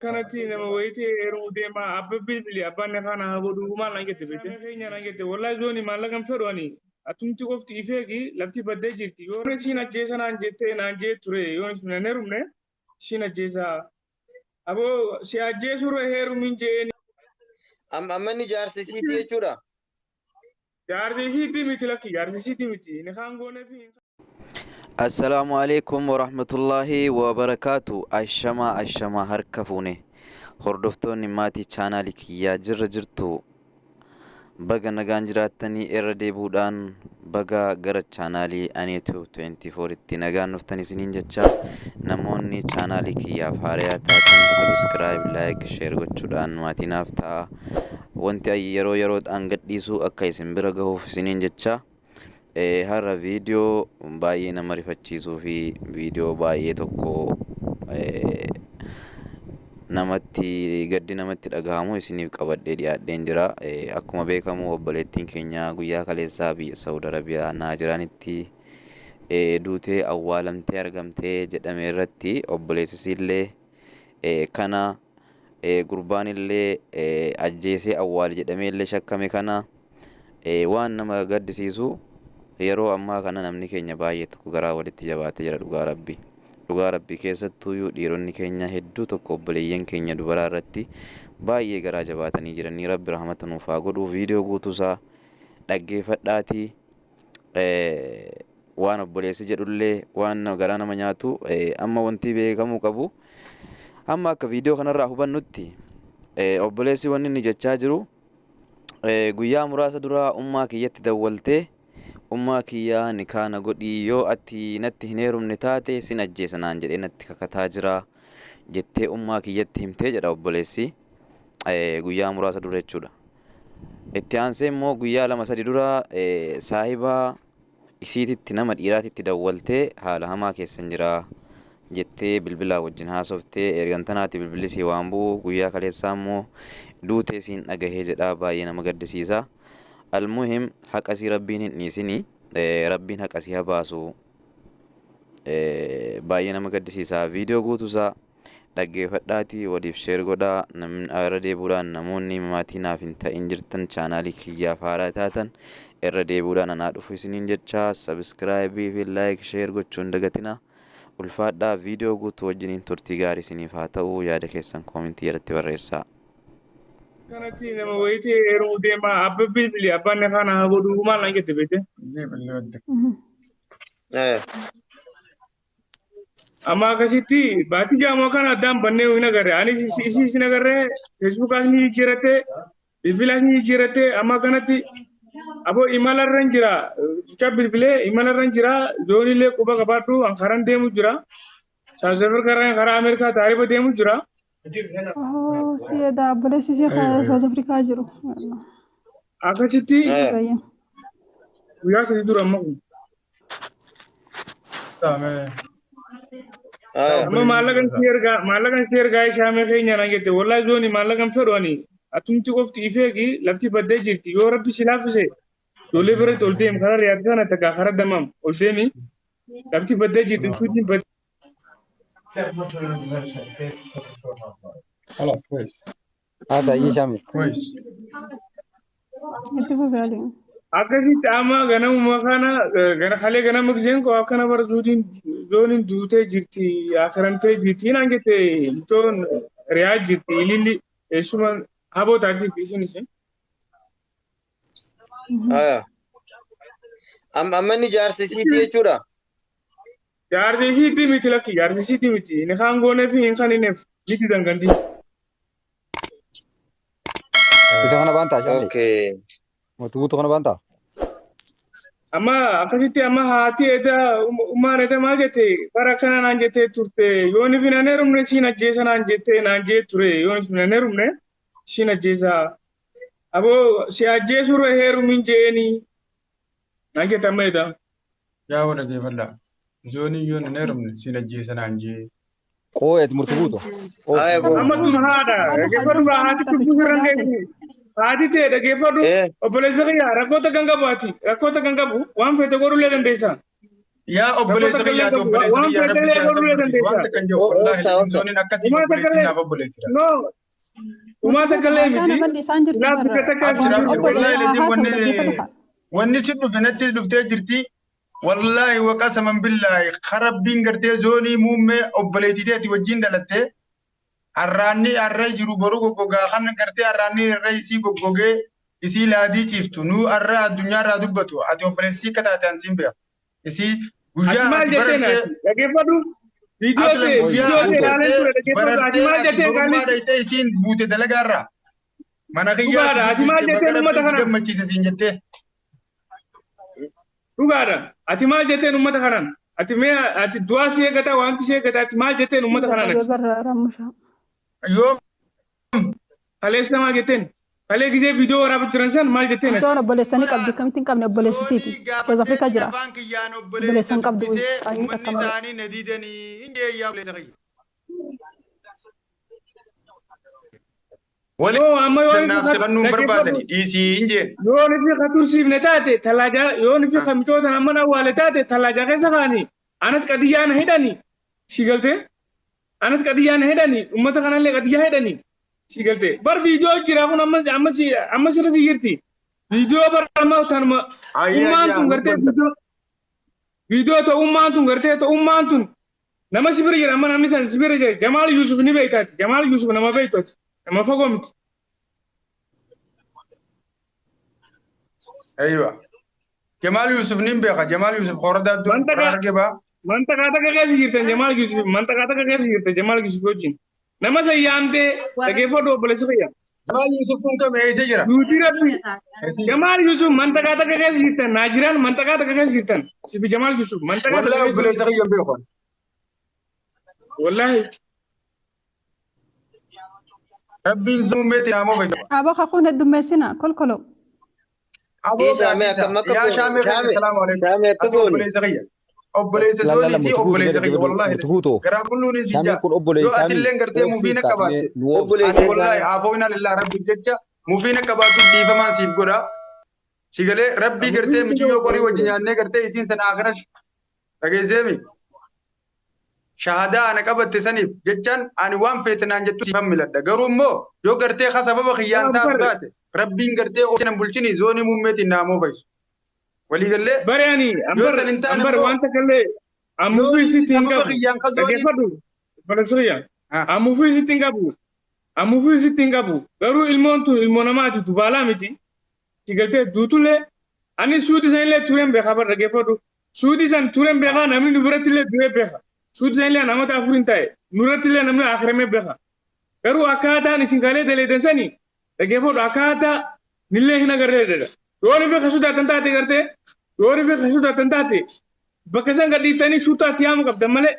Kanatti nama wayitii heerumuu deema abba bilbili abbaan kana haa godhu maal naan jette beekte. Keenya naan jette wallahi zooni maallaqa hin fedhu ani atumti qofti ifeegi lafti baddee jirti yoo isiin ajjeesa naan jette naan jee ture yoo isin hin heerumne isiin ajjeesa aboo si ajjeesurra heerumin jeen. Amma inni jaarsa isiiti jechuudha. Jaarsa isiitti miti lakki jaarsa isiitti miti ni kaan goonee fi. Assalaamu alaikum warahmatullaahi wabarakaatu. Ashamaa ashamaa harka fuune. Hordoftoonni maatii chaanaalii kiyyaa jirra jirtu. Baga nagaan jiraattanii irra deebi'uudhaan baga gara chaanaalii Aneetu 24 tti nagaan dhuftan isiniin jecha namoonni chaanaalii kiyyaaf haarayaa taatan subscribe, like, share gochuudhaan maatii naaf ta'a. Wanti yeroo yeroodhaan gadhiisu akka isin bira gahuuf isiniin jecha. Har'a viidiyoo baay'ee nama rifachiisuu fi viidiyoo baay'ee tokko namatti gaddi namatti dhagahamu isiniif qabadhee dhiyaadheen jira. Akkuma beekamu obboleettiin keenya guyyaa kaleessaa biyya Saawud Arabiyaa Naajiraanitti duutee awwaalamtee argamtee jedhame irratti obboleessisiillee kana gurbaan illee ajjeesee awwaale jedhamee illee shakkame kana waan nama gaddisiisu yeroo ammaa kana namni keenya baay'ee tokko garaa walitti jabaatee jira dhugaa rabbi. Dhugaa rabbi keessattuyyuu dhiironni keenya hedduu tokko obboleeyyan keenya dubaraa irratti baay'ee garaa jabaatanii jiranii rabbi rahmata nuuf haa godhu viidiyoo guutuusaa dhaggeeffadhaatii waan obboleessi jedhullee waan garaa nama nyaatu amma wanti beekamuu qabu amma akka viidiyoo kanarraa hubannutti obboleessi wanni inni jechaa jiru guyyaa muraasa duraa ummaa kiyyatti dawwaltee ummaa kiyyaa nikaa na godhii yoo ati natti hin heerumne taate sin ajjeesa naan jedhee natti kakataa jira jettee ummaa kiyyatti himtee jedha obboleessi guyyaa muraasa dura jechuudha. Itti aansee immoo guyyaa 2 3 dura saahibaa isiititti nama dhiiraatitti dawwaltee haala hamaa keessan jira jettee bilbilaa wajjin haasoftee ergantanaati bilbilli sii waan bu'u guyyaa kaleessaa immoo duutee siin dhagahee jedha baay'ee nama gaddisiisa. Almuhim haqa sii rabbiin hin dhiisini rabbiin haqa sii habaasu baay'ee nama gaddisiisa viidiyoo guutuusaa dhaggeeffadhaatii waliif share godhaa namni irra deebi'uudhaan namoonni maatii naaf hin ta'in jirtan chaanaalii kiyyaaf haaraa taatan irra deebi'uudhaan anaa dhufu isiniin jecha subscribe fi like share gochuu hin dagatina ulfaadhaa viidiyoo guutuu wajjiniin turtii gaarii isiniif haa ta'u yaada keessan koomentii jalatti barreessaa. Kanatti nama wayitii heerumuu deema abba bilbili abbaan kana haa godhu maal naan jette beekte. Amma akkasitti baatii jaamoo kana addaan bannee hin agarre anis isiis hin agarre feesbuukaas ni jijjiiratte bilbilaas ni jijjiiratte amma kanatti aboo imalarra hin jira mucaa bilbilee imalarra hin jira zooniillee quba qabaadhu an karaan deemu jira South Africa karaa Ameerikaa taarifa deemu jira. Oh, si edaa obboleessi ishee kan South Africa jiru. Akkasitti guyyaa 3 dura amma kun. Amma maallaqan si ergaa maallaqan si ergaa ishaamee keenya naan jette wallahi zooni maallaqan fedhu ani atumti qofti ifeegi lafti baddee jirti yoo rabbi si laaffise ijoollee biratti ol deemi karaa riyaad kana takka karaa damam ol deemi lafti baddee jirti suutiin baddee. خلاص كويس. هذا أي شامل. كويس. Itti fufee adeemu. Akkasitti amma ganamuma kana gana kalee ganama giseen koo akkana bara zuutiin zooniin duutee jirti akiramtee jirti naan jette mucoon riyaa jirti ililli eessuma haboo taatiif isin isin. Haya. Amma inni jaarsa isiiti jechuudha. Jaarsa isiitti miti lakki jaarsa isiitti miti inni kaan goonee fi hin kanineef miti danganti. Isa kana baantaa shaamle. Okay. Mootii kana baantaa. Amma akkasitti amma haati eda ummaan eda maal jette bara kana naan jettee turte yoo ni finan heerumne siin ajjeesa naan jettee naan jee ture yoo ni finan heerumne siin ajjeesa. Aboo si ajjeesurra heerumin jeeni naan jette amma eda. Yaa wada geeffadhaa. Zoonii yoo hin heerumne siin ajjeesa naan jee. Qoo'eet murtii guutu. Haya boo. Amma tun haadha dhaggeeffadhu haati tuffuu sirran geessi. Haati ta'e dhaggeeffadhu obboleessa kiyya rakkoota kan qabu ati rakkoota kan qabu waan fete godhullee dandeessa. Yaa obboleessa Rakkoo kiyyaati takka obboleessa waan kiyyaa rabbi fedhe si haa godhuu sabbachiisu. Waan dandeessa. takka hin jiru wallaahi Obsa obsa. zooniin akkasii Uumaa takka obboleettiin illee naaf obboleettidha. no uumaa Murti takka guutuu illee haasaan miti. aballi isaan jirtu Ilaa barra. bikka takka Abshir isin Waan abshir jirtu. wallaahi obboleessa laziin haasa'u wanni dhaggeeffatu fa'a. wanni si dhufe natti dhuftee jirti. Wallaahi waqasaman billaahi karabbiin gartee zoonii muummee obboleettii teeti wajjin dhalattee arraanni arra jiru boru goggogaa kan gartee arraanni irra isii goggogee isii laadii ciiftu nu arra addunyaarraa dubbatu ati obboleessii akka taate ansiin beeka. Isii Ati guyyaa maal ati jetteen barartee ati dhaggeeffadhu. Viidiyoo aslan ta'e guyyaa viidiyoo ati ta'e ilaaleen gartee ture dhaggeeffadhu. Ati barartee maal ati jetteen borummaa qaalitti dhayitee isiin buute dalagaarraa mana kiyyaa dhugaadha. ati Ati maal dubbiste jetteen baga uummata rabbiin si kanaan gammachiise siin jettee. dhugaadha. Ati maal jetteen uummata kanaan ati mee ati du'aa si eeggataa wanti si eeggataa ati maal jetteen uummata kanaan Dadhabee ati barra rammusha. Yoo kaleessa maal jetteen kalee gisee viidiyoo waraabaa turan san maal jetteen ati. Osoo obboleessanii qabdi akkamitti hin qabne obboleessisiiti. zoonii South Africa gaafadheetiin jira. afaan kiyyaan obboleessa Obboleessan qabdu dubbisee qaanii uummanni takka malee. isaanii na diidanii hin jeeyyaa obboleessa kiyya. Waliin Yoo amma yoo naaf siqannuu hin dhaggeeffadhu barbaadani dhiisii hin jeen. yoo nuti ka tursiifne taate talaajaa yoo nuti ka micoota amma awwaale taate talaajaa keessa kaanii anas qadiyyaa na hidhani si galtee anas qadiyyaa na hidhani uummata kanallee qadiyyaa hidhani si galtee bar viidiyoo jira kun amma amma si amma sirra si jirti viidiyoo bar amma tanuma Ayyaa ummaan ayyaa tun gartee hubanna. viidiyoo viidiyoo ta'u ummaan tun gartee ta'u ummaan tun nama si bira jira amma namni san si bira jira Jamaal Yusuf ni beektaati Jamaal Yusuf nama beektaati nama fagoo miti. Aywa. Jamaal Yusuf nin beeka. Jamaal Yusuf hordaa dur Mantaqa arge baa. Mantaqaa takka keessa jirtan Jamaal Yusuf mantaqaa takka keessa jirtan Jamaal Yusuf wajjin. Nama san yaamtee dhaggeeffadhu obboleessa kiyya. Jamaal Yusuf kun kam eeyite jira? Duutii rabbi Jamaal Yusuf mantaqaa takka keessa jirtan Naajiraan mantaqaa takka keessa jirtan sifi Jamaal Yusuf mantaqaa takka Wallaahi keessa obboleessa jirtan. kiyya hin beeku. Wallaahi Rabbiin muummeetti naamoo fayyada. Aboo kakuun heddummeessina kolkolo. Aboo Dhiisaa mee gaaddisa. akkam akka Yaa goone shaamee kiyya shaame salaamu alaikum. shaame akka Ati goone. obboleessa kiyya. Obboleessa La la la zooniitii murti guutuu obboleessa kiyya dhaggeeffadhu wallaahi. murti guutuu. Garaa kulluun si Shaameen jaa. kun Yoo obboleessa saamii atilleen gartee obsii mufiina kaafnee qabaatte. nu obsi. Obboleessa Ani wallaahi isaanii. afooyina lillaa rabbiif jecha mufiina qabaatuuf dhiifamaan siif godha. Si galee rabbii gartee michiyyoo qorii wajjin nyaannee gartee isiin sana akira dhageesseemi. Shahadaa ana qabatte saniif jechaan ani waan feete naan jettu siifan miladha. Garuu immoo yoo gartee ka sababa kiyyaan taatu taate rabbiin gartee ofiin bulchini zoonii muummeetiin naamoo fayyisu. Walii gallee Bare ani yoo ambar san hin taane ambar immoo waan takka illee yoo ammufii sitti hin sababa qabu kiyyaan ka zoonii dhaggeeffadhu obboleessa kiyya. Ah. Ammufii sitti hin qabu ammufii sitti hin qabu garuu ilmoon tun ilmoo namaati dubaalaa miti. Si galtee duutullee ani suuti san illee tureen beekaa bar dhaggeeffadhu. Suuti san tureen beekaa namni nu biratti illee du'ee beeka. Suuti san illee namoota afur hin ta'e nurratti illee namni akiramee beeka. Garuu akkaataan isin kalee daleedan sani dhaggeeffadhu akkaataa nillee hin agarree dha. Yoo ni beeka sodaatan taate gartee yoo ni beeka sodaatan taate bakka san gadhiiftanii suutaatti yaamu qabdan malee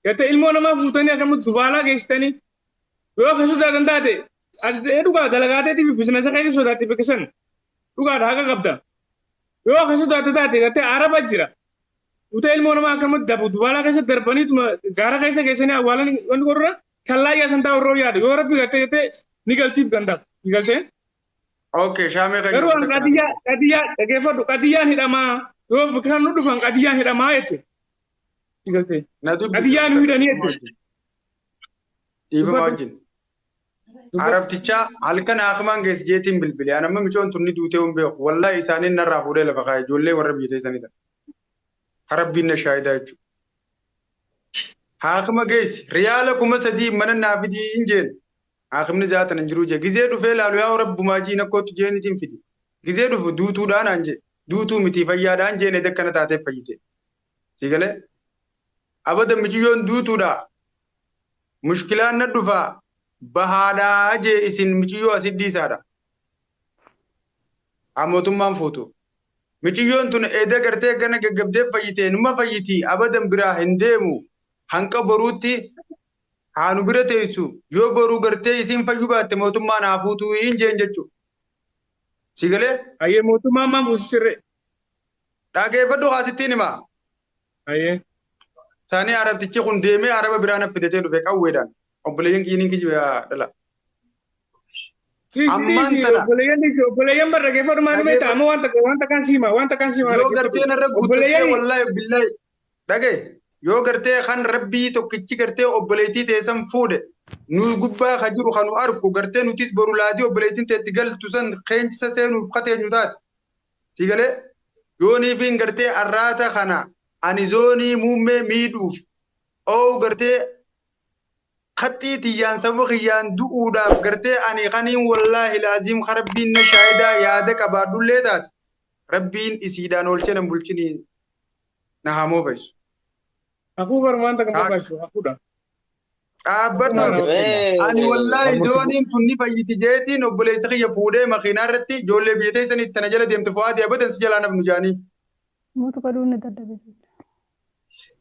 gartee ilmoo namaa fuutanii akkamitti dubaalaa geessitanii yoo akka sodaatan taate ati dhugaa dalagaateetii fi bizinasa keessa sodaatte bakka san dhugaadha haqa qabda. Yoo akka sodaate taate gartee araba jira. Fuutee ilmoo namaa akkamitti dabu dubaalaa keessa darbaniituma gaara keessa geessanii awwaalan wanti godhura kallaayyaa san taa'u irra yaadu yoo rabbi gartee gartee ni galtiif gandaaf ni galtee. Okay, shaamee kiyya Garuu an takka naa qadiyyaa qadiyyaa dhaggeeffadhu qadiyyaan hidhamaa yoo bakka san nu dhufan qadiyyaan hidhamaa jette. Ni galtee. na dubbisi Qadiyyaan nu takka hidhanii dhiifama jette. wajjin. Dhiifama Dubbadhu wajjin. dubbadhu. Arabtichaa halkan haakamaan geessi jeetiin bilbile. Ani amma micoon tun ni duutee hin beeku. Wallaahi isaaniin narraa fuudhee lafa kaa'e. Ijoollee warra biyya teessanidha. Harabbiin na shaayidaa jechuudha. Haakima geessi riyaala 3000 mana naa fidii hin jeen. Haakimni zaatan hin jiru jee. Gizee dhufee laalu yaa rabbumaa jiin akkootu jeenitiin fidi. Gizee dhufu duutuudhaan aan jee. Duutuu miti fayyaadhaan jeen edda akkana taateef fayyite. Si galee? Abada miciyyoon duutuudha. Mushkilaan na dhufaa. Bahaadhaa jee isin miciyyoo asit dhiisaadha. Haa mootummaan fuutu. Miciyyoon tun edda gartee gana gaggabdee fayyite numa fayyiti abadan biraa hin deemu. Hanqa boruutti haa nu bira teessu yoo boruu gartee isiin fayyuu baatte mootummaan haa fuutuu hin jeen jechuudha. Si galee Ayyee mootummaan maan fuusu sirree. dhageeffadhu haasittiin himaa. Ayyee. Taanii arabtichi kun deemee araba biraa na fidatee dhufe qawweedhaan. Obboleeyyan kiyyiniin kijibe dhala. Ammaan Dhiisi tana obboleeyyan dhiisi obboleeyyan bar dhaggeeffadhu maal beektaa amma wanta wanta kan siima wanta kan siima yoo dhaggeeffadhu. gartee narra guuttattee Obboleeyyan wallaahi billaahi Dhagaye yoo gartee kan rabbii tokkichi gartee obboleettii teessan fuudhe nu gubbaa ka jiru kan nu arku gartee nutis boru laatii obboleettiin teetti galtu san qeensa seenuuf kateenyu taate. Si galee yooniifiin gartee arraata kana ani zoonii muummee miidhuuf oo gartee haxxii tiyyaan saba kiyyaan du'uudhaaf gartee ani kaniin wallaahi laaziim rabbiin na shaayidaa yaada qabaadhullee taate rabbiin isiidhaan oolchee nan bulchinii na hamoo fayyisu. Hafuu barmaan takka barbaachisu hafuudha. Dhaabbadhu. Ani wallaahi zooniin tun ni fayyiti jeetiin obboleessa kiyya fuudhee makiinaa irratti ijoollee biyya teessanii tana jala deemte fo'aati abadan si jalaa nafnu jaanii. Mootu kadhuun ni dadhabe.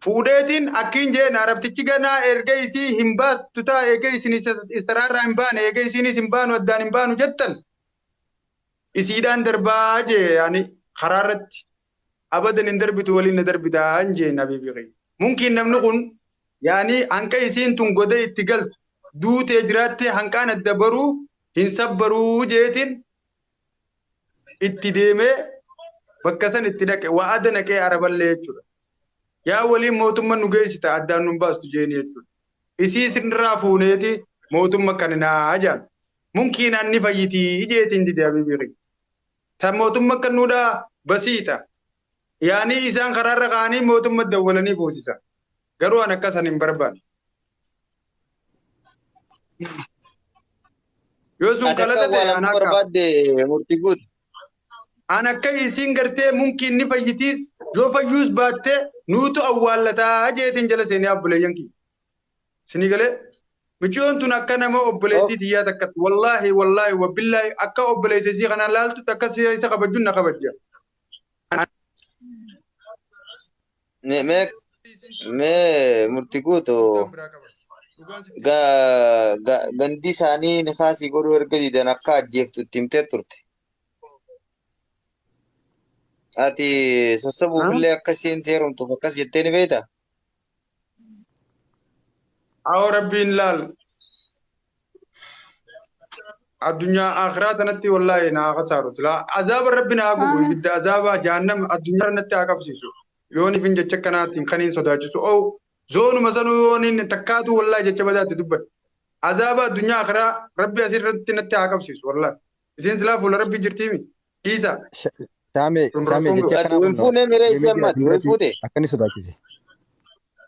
Fuudheetiin akkiin jeen arabtichi ganaa erga isii hin baastu ta'a erga isin istaraarraa hin baane erga isiinis hin baanu addaan hin baanu jettan isiidhaan darbaa jee ani karaa irratti abadan hin darbitu waliin na darbitaa hin jeen habiibi kiyya. Mumkin namni kun yaani hanqa isiin tun goda itti galtu duutee jiraatte hanqaan adda baruu hin sabbaruu jeetiin itti deemee bakka san itti dhaqe wa'ada naqee araballee jechuudha. Yaa waliin mootummaa nu geessita addaan nu baastu jeeni jechuudha. Isii sirraa fuuneeti mootummaa kan naa jaan. Mumkin anni fayyitii jeetiin dide habiibi kiyya. Ta mootummaa kan nuudhaa basiita. Yaani isaan karaarra ka'anii mootummaa dawwalanii fuusisa. Garuu an akkasan hin barbaanne. Yoo sun Ati akka kalata ta'e an awwaalamuu akka barbaadde murtii guutu. an akka isiin gartee mumkin ni fayyitiis yoo fayyuus baatte nuutu awwaallataa jeetiin jala seenee obboleeyyan kiyya. Isinii galee michiyoon tun akka nama obboleettii tiyyaa takkatti wallaahi wallaahi wabillaahi akka obboleessa isii kanaan laaltu akka isa kabajjuun na kabajja. Mee mee murtii guutu gandi isaanii nikaasii godhuu erga didan akka ajjeeftu itti himtee turte. Ati sossobuufillee akka isheen seerumtuuf akkas jettee ni beektaa? Awoo rabbiin laal. Addunyaa akhiraa tanatti wallaahi na haa kasaaru. Silaa azaaba rabbi na haa gubu ibidda azaaba jahannam addunyaa irratti haa qabsiisu. Yoon ifin jecha akkanaatiin kan hin sodaachisu. Oo zoonuma sanuu yoon inni takkaatu wallaahi jecha badaatti dubbadha. Azaaba addunyaa akhiraa rabbi asirratti natti haa qabsiisu wallaahi. Isiin silaa fuula rabbi jirtiimi. Dhiisa. Shaamee Kun shaamee rakkoon jecha Ati akkanaa hin kun fuune miree isii deemee jira ammaati way duratti fuute. akka inni sodaachise.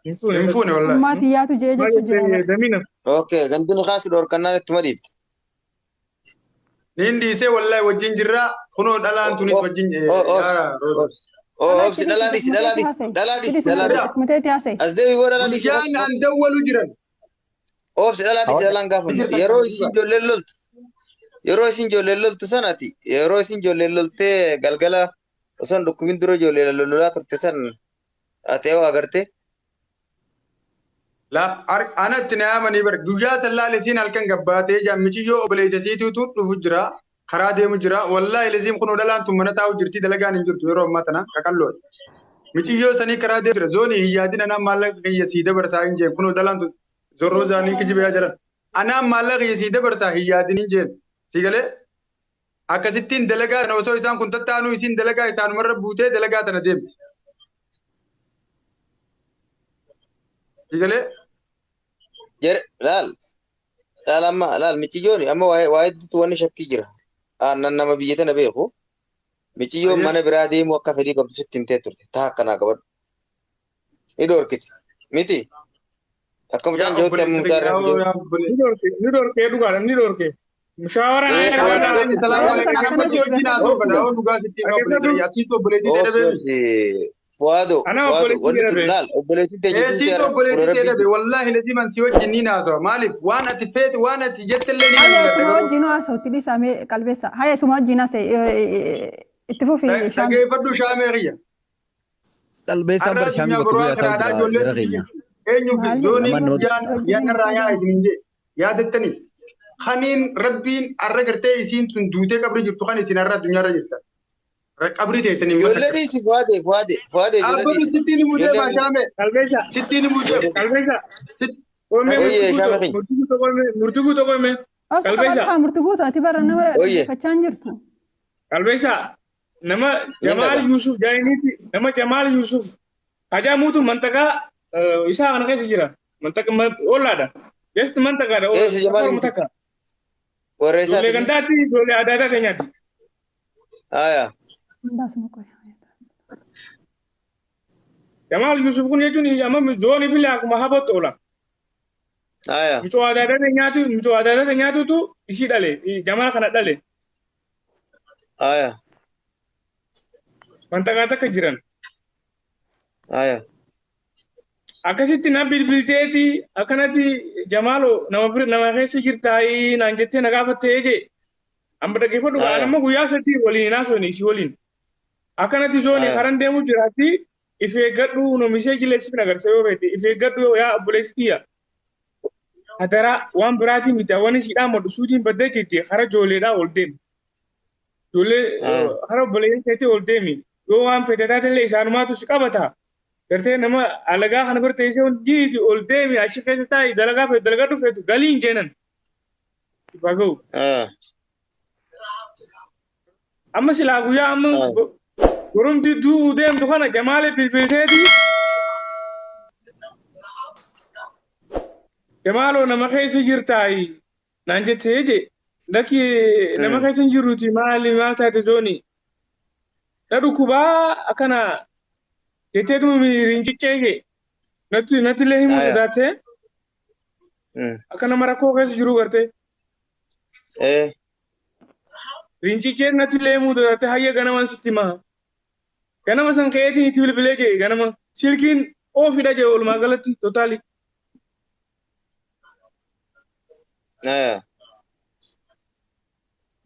Hin fuune. Hin fuune wallaahi. Ammaa xiyyaatu jee Maal jechuu jira. jettee damina. Okay gandi nikaasii dhorkannaan ittuma dhiifte. Niin dhiisee wallaahi wajjin jirraa kunoo dhalaan tunis wajjin yaa roota. Obsi dhalaa dhiisi dhalaa dhiisi dhalaa dhiisi dhalaa dhiisi. Muteetti haasa'e. As deebi boo dhalaa dhiisi. Guyyaan an dawwalu jiran. Obsi dhalaa dhiisi dhalaan gaafannu. Yeroo isin ijoolleen loltu yeroo isin ijoolleen loltu sanati yeroo isin ijoolleen loltee galgala osoo hin dhukkubin dura ijoollee lololaa turte san ati yoo agarte La anatti na yaamanii bar guyyaa san laal isiin halkan gabbaatee jaammichiyyoo obboleessa isiitiitu dhufu jira karaa deemu jira wallaahi lesiin kunoo dhalaan tun mana taa'u jirti dalagaan hin jirtu yeroo ammaa tana qaqalloodha. Michiyyoo sanii karaa deemu jira zoonii hin yaadin anaan maallaqa kiyya sii dabarsaa hin jeen kunoo dhalaan tun zorroo isaanii kijibeyaa jiran anaan maallaqa kiyya sii dabarsaa hin yaadin hin jeen siigalee akkasittiin dalagaa sana osoo isaan kun tattaanuu isiin dalagaa isaanumarra buutee dalagaa tana deemti. Siigalee jere laal laal amma laal michiyyoon amma waa hedduutu wanni shakkii jira. Aannan nama biyya tana beeku michiyyoon mana biraa deemuu akka fedhii qabdu sitti himtee turte taa akkanaa qabadhu. Ni dhoorkiti miti akka yaa mucaan jirutti amma obboleessa mucaan kiyya reefu jiru. yaa obboleessa. Ni dhorke ni dhorke dhugaadha ni dhorke. Mushaawara naa ergaadha. Salaamu alaikum. Namatti wajjin haasa'u fedha. Yoo dhugaa sitti hima obboleessa kiyya. Atiitu obboleettii ta'e Obsi dhabee. obsi Fuwaadoo Ana Fuwaadoo obboleettii wanni tun dhabe. laal obboleettiin teenya duutee Eesiitu har'a fuula obboleettii ta'e rabbii dhabe. Wallaahi laziman si wajjin ni haasawa. Maaliif waan ati feete waan ati jettellee ni Haya mul'ata isuma garuu. wajjin haasa'utti dhiisamee qalbeessa. Haya isuma wajjin haasa'e itti fufi shaamee. Dhageeffadhu shaamee kiyya. Qalbeessaan Har'a bar shaamii addunyaa bakka boroo bu'ee haasa'u akiraadhaa jira ijoollee jara keenya. eenyuuf Maali? zoonii Lamaan nama guyyaan dubbisa. guyyaan irraa yaa isin hin jee yaadattanii. Kaniin rabbiin har'a gartee isiin sun duutee qabri jirtu kan isin har'a addunyaarra jirtan. Qabri teessanii Ijoollee masakka. dhiisi Fuwaadee Fuwaadee Fuwaadee ijoollee Dhaabbatu dhiisi. sittiin himuu Ijoollee deemaa shaamee. Qalbeessa Sittiin himuu deema. qalbeessa. Qoomee Oyyee murtii shaame guutuu keenya. murtii guutuu qoomee murtii guutuu qoomee. Obsa Qalbeessa qabadhu haa murtii guutuu ati bara nama Oyyee dhaggeeffachaa hin jirtu. qalbeessa nama ni Jamaal dhaga. Yusuf jaayiniiti nama Jamaal Yusuf Hajaamuutu mantaqaa isaa kana keessa jira. Mantaqa ollaadha. Just mantaqaadha. Eessa Jamaal Orma Yusuf? takka. Warra Ijoollee isaati. gandaatti ijoollee aadaa aadaa keenyaati. Aya. Baasuma qoya. Jamaal Yusuf kun jechuun amma zoonii fi akkuma habootti oola. Aya. Micoo aadaa aadaa nyaatu micoo aadaa aadaa nyaatutu ishii dhale Jamaal kana dhale Aya. mantaqaa takka jiran. Aya. Akkasitti na bilbilteeti akkanatti Jamaalo nama bira nama keessa jirtaayii naan jettee na gaafattee jee. Amma dhaggeeffadhu Aya. waan amma guyyaa sadii waliin haasofne ishii waliin. Akkanatti zoonii Aya. karan deemu jiraatti if eeggadhu noomishee jilleessif nagarsa yoo feete if eeggadhu yaa obboleessitiyya. Hadaraa waan biraatiin miti waan ishiidhaan madhu suutiin baddee jirti hara ijoolleedhaa ol deemi. Ijoollee Aya. hara obboleeyyan keetii ol deemi. Yoo waan fete taatellee isaanumaatu si qabata. Gartee nama alagaa kana bira teessee hundi ol deemi achi keessa taa'i dalagaa feetu dalagaa dhufeetu galiin jeenan. Ifa ga'u. Aya. Amma silaa guyyaa amma Aya. goromti du'uu deemtu kana Jamaalee bilbilteeti. Jamaaloo nama keessa jirtaayi naan jettee je lakki nama keessa hin jirruuti maali maal taate zoonii. Na dhukkubaa akkana jetteetuma rinciccee je natti natti illee himuu Aya. sodaattee akka nama rakkoo keessa jiru gartee Eh. rinciccee natti illee himuu sodaattee hayya ganaman sitti himaa. Ganama san ka'eetiin itti bilbilee je ganama silkiin oofidha je walumaa galatti totaali. Aya.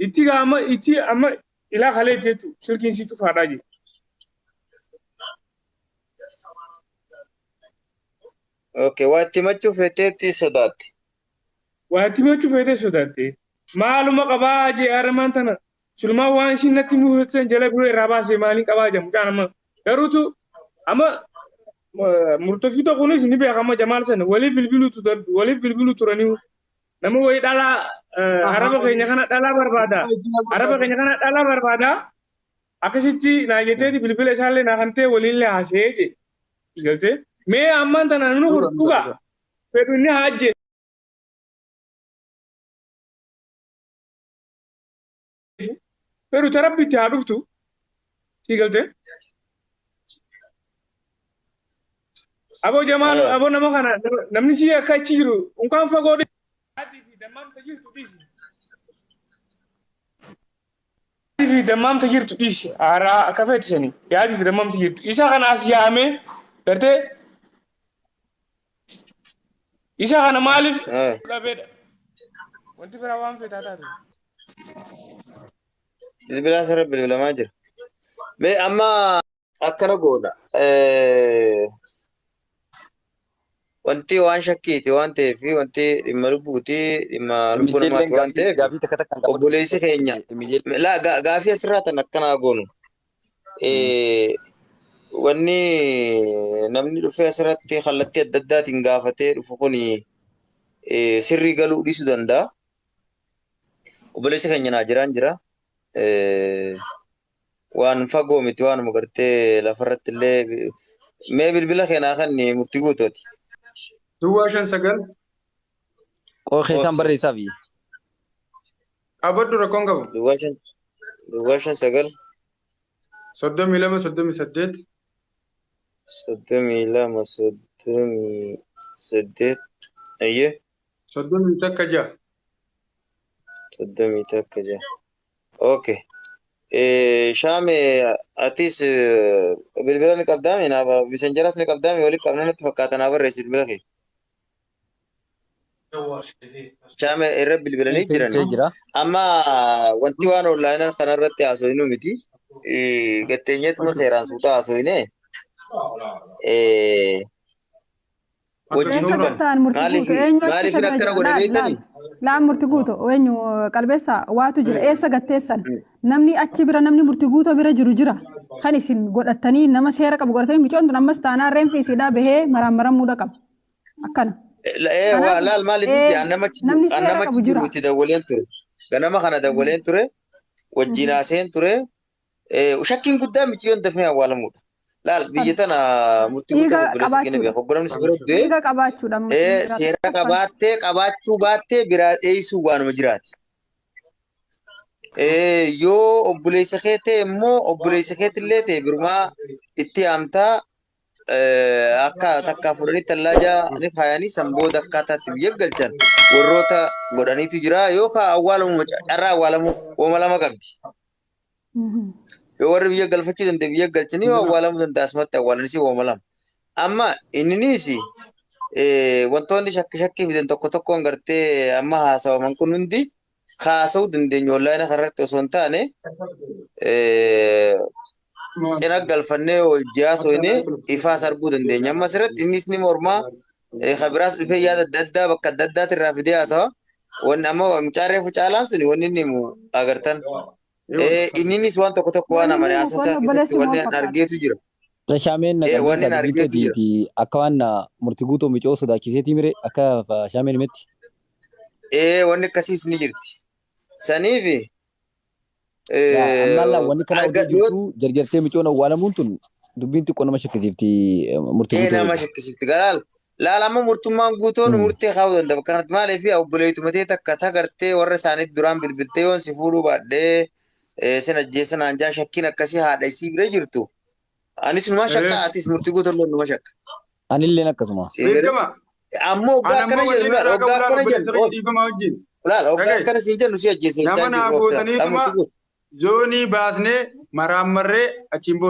Itti gaa amma itti amma ilaa kalee jechuun silkiin si cufaadhaa je. Okay. Waa itti himachuu feeteetti sodaatte. Waa itti himachuu feetee sodaatte. Maaluma qabaa jee aramaan tana. Sulmaa waan ishiin natti himuu jala biroo irraa baasee maaliin qabaa jee mucaan amma. Garuutu amma murtokiitoo kunis ni beekama Jamaal sana waliif bilbiluu waliif bilbiluu turanii nama wayii dhalaa araba keenya kana dhalaa barbaada. Araba keenya kana dhalaa barbaada. Akkasitti naa jetteeti bilbila isaallee naa kan ta'e waliinillee haasa'ee jee. Galtee mee ammaan tana nu dhugaa fedhu inni haa ajjeesu. Fedhu tarabbi itti haa dhuftu. Si galtee. Aboo Jamaal Aya. aboo nama kana namni si akka achi jiru unkaan fagoo dhiisi. Fi dammaamta jirtu dhiisi. Fi dammaamta jirtu dhiisi. Haaraa akka feetisanii yaadii fi dammaamta jirtu. Isa kana as yaamee gartee isa kana maaliif Aya. dhabeedha. Wanti biraa waan feetaa taatu. Bilbilaa asirra bilbilamaa jira. Mee amma akkana goona. Wanti waan shakkiiti waan ta'eef wanti dhimma lubbuuti dhimma lubbuu Mijeelleen namaati waan gaafii ta'eef gaafii takka takkaan qabadhu. obboleessi keenya Mijeelleen. laa gaafii asirraa tan akkanaa goonu. Wanni namni dhufee asirratti kallattii adda addaatiin gaafatee dhufu kuni sirrii galuu dhiisuu danda'a. Obboleessi keenya naa jiraan jira. Waan fagoo miti waanuma gartee lafarratti illee mee bilbila keenaa kan murtii guutuuti. 059. Qoo keessaan Obsi. barreessaafi. Qabadhu rakkoon qabu. 05 059. 32 38. 32 38, ayyee. 31 6. 31 6. Okay. Shaame atis bilbila ni qabdaami naaf misenjaras ni qabdaami walitti qabna natti fakkaata naa barreessi bilbila kee. Shaame irra bilbilanii jirani. Jira. Amma wanti waan onlaayinaa kanarratti haasofnu miti. Gatteenyeetuma seeraan suutaa haasofne. Wajjin Eessa dubban. gattaan murtii Maaliif guutu eenyu achi maaliif isa bira akkana jira? godhe Laal laal beektanii? laal murtii guutu eenyu qalbeessa waatu jira eessa gatteessan namni achi bira namni murtii guutuu bira jiru jira kan isin godhatanii nama seera qabu godhatanii micoon tun ammas taanaan reenfi isiidhaa bahee maraamaramuudha qaba akkana. Kanaaf Laal maaliif namni seera annama qabu achi jira. jiru itti dawwaleen ture. Ganama kana dawwaleen ture. Wajjin haaseen ture. Shakkiin guddaan miciyyoon dafee awwaalamuudha. Laal biyya tana murtii Dhiiga guutuu obboleessa keenya qabaachuudha. beeku. Obbo namni si bira du'ee Dhiiga qabaachuudha. Murtiin biraa seera tokkoffaan. qabaattee qabaachuu baattee biraa dheessuu waanuma jiraati. Yoo obboleessa kee ta'e immoo obboleessa keetillee ta'e birumaa itti haamtaa akka takkaa fuudhanii tallaajaa ni kaayanii san booda akkaataatti biyya galchan warroota godhaniitu jira yookaan awwaalamuu carraa awwaalamuu wooma lama qabdi. Yoo warri biyya galfachuu danda'e biyya galchanii yoo awwaalamuu danda'a asumatti awwaalanis wooma lama. Amma inninis wantoonni shakki shakkii fidan tokko tokkoon gartee amma haasawaman kun hundi haasa'uu dandeenyu onlaayinii kanarratti osoo hin taane cina galfannee hojii haasofne ifaas arguu dandeenya. Amma asirratti innis ni mormaa kabiraas dhufee yaada adda addaa bakka adda addaati irraa fidee haasawa. Wanni amma mucaa reefu caalaan suni wanni inni himu agartan. Inninis waan tokko tokko waan Wanni amane inni haasawa isaa himu kun keessatti obboleessi wanni maal fakkaata? argeetu jira. Shaameen Wanni qalbeessaa dubbii argeetu jira. teetiiti akka waan murtii guutuu micoo sodaachiseetii mire akka shaameen himetti. Wanni akkasiis ni jirti. Saniif Yaa ammaan laa wanni kana arga oduu jirtu jarjartee micoon awwaalamuun tun dubbiin xiqqoo nama shakkisiifti murtii guutuu nama wajjin. shakkisiifti. Galaal laal amma murtummaan guutuun murtee kaa'uu danda'a. Bakka kanatti maaliif obboleettuma ta'e takka tagartee warra isaaniitti duraan bilbiltee yoon si fuudhuu baadhee sin ajjeesan hanjaa shakkiin akkasii haadha isii bira jirtu. Anis numa shakka atis murtii guutuun numa shakka. Anilleen akkasuma. Beekama. Ammoo waggaa Ana akkana ammoo jedhu wanni laal irraa qabu waggaa laal akkana obboleessa jennu kiyya dhiifama wajjin. laal waggaa Dhaga'i. akkana siin jennu si ajjeese Nama jechaa naa jirru obsa. gootaniituma Murtii guutu. zoonii baasnee maraammarree achiin booda.